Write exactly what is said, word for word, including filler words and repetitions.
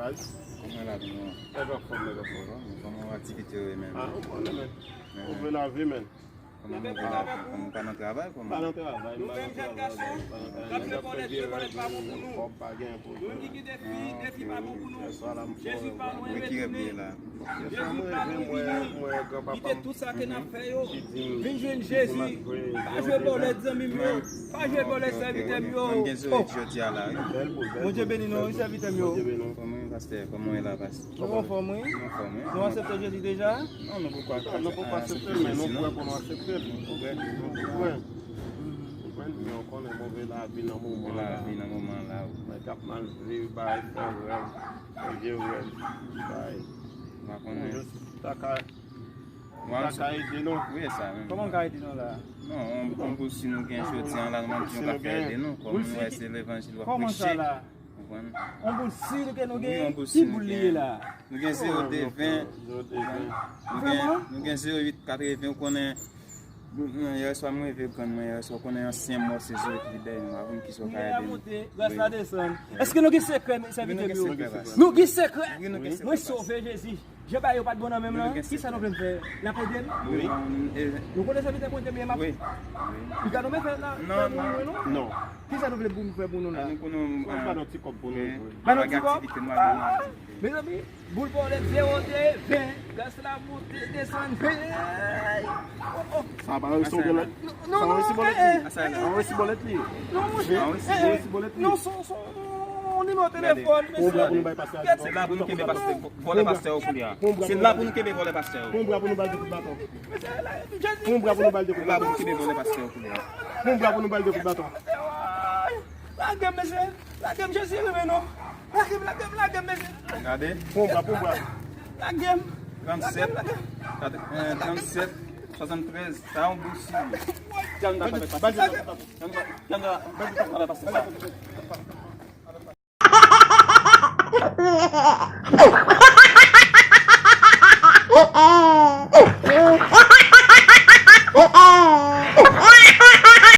Kòman la, nou? Nèg anfòm, nèg anfòm. Kòman aktivite yo ye menm? Ah, ou konnen, men. Ou vle lavi, men. Kòman nou vle lavi? Kòman ou pa nan travay, kòman? Pa nan travay, nou pa nan travay, pa nan travay. Nèg ap fè vye rèv, kòb pa gen pou nou. Nou menm ki gen defi, defi pa bon pou nou. Jezi pa lwen retounen. Jezi pa lwen vini. Kite tout sa ke n ap fè yo. Vin jwenn Jezi. Pa jwe bòlèt, zanmi m yo. Pa jwe bòlèt, sèvitè m yo. Mwen gen zore jodi a la, wi. Bondye beni nou, wi, sèvitè m yo. Bondye beni nou. Kòman w ye, pastè? Kòman w ye la, pastè? Nou anfòm, wi. Nou anfòm, wi. Nou aksepte Jezi deja? Non, nou poko aksepte. Nou poko aksepte, men nou prè pou nou aksepte. Nou prè. Nou prè. Nou prè, men w konnen move lavi nan moman la. Move lavi nan moman la, wi. Nèg ap mal viv, bay fè rèv. Fè vye rèv. Bay. Ou pa konnen. Ou jis ta ka Ou ta ka ede nou. Wi, e sa menm. Kòman w ka ede nou la? Non, on, on boul si nou gen jodi an la, nou mande Bondye ka fè ede nou. Kòm nou wè se levanjil w ap preche. Kòman sa la? Konprann? On boul si ke nou gen, ki boul li ye la? Nou gen zewo de ven. Nou gen, nou gen zewo uit katreven, ou konnen. Yèswa mwen leve grann mwen, yèswa, ou konnen ansyen mò se zewo uit li dèyè nou. Aprann kisa w ka ede nou. Gras la desann. Èske nou gen sekrè, sèvitè m yo? Nou gen sekrè. Nou gen sekrè. Mwen sove Jezi. Je pa yo pa t bon nan menm lan. Kisa nou vle m fè? L ap ede m? Wi. Nou konnen sèvitè Bondye m ye, m ap. Wi. Li ka tonbe fè la, fè pou nou, non? Non. Kisa nou vle pou m fè pou nou la? Ba nou ti kòb pou nou. Ba nou ti kòb? Ah, mezanmi, boul bòlèt zewo de ven. Gaz la monte, desann. Hey! Oh, oh. Sa pa resi bòlèt. Non, non, non, eh, eh. Sa pa resi bòlèt li. Non, monchè. Sa pa resi bòlèt li. Non, son, son nimewo telefòn, mesye. Se la pou nou kenbe pastè, vòlè pastè yo kounye a. Se la pou nou kenbe vòlè pastè yo. Pran bra pou nou ba l de kout baton. Pran bra pou nou ba l de kout baton. Se la pou nou kenbe vòlè pastè yo kounye a. Pran bra pou nou ba l de kout baton. Lage m, mesye. Lage m, Jezi renmen nou. Lage m, lage m, lage m, mesye. Gade. Pran bra, pran bra. Lage m. Trannsèt, lage m, lage m. Kat-, eh, trannsèt, swasanntrèz. Sa yon boul si. Ba l de kout baton.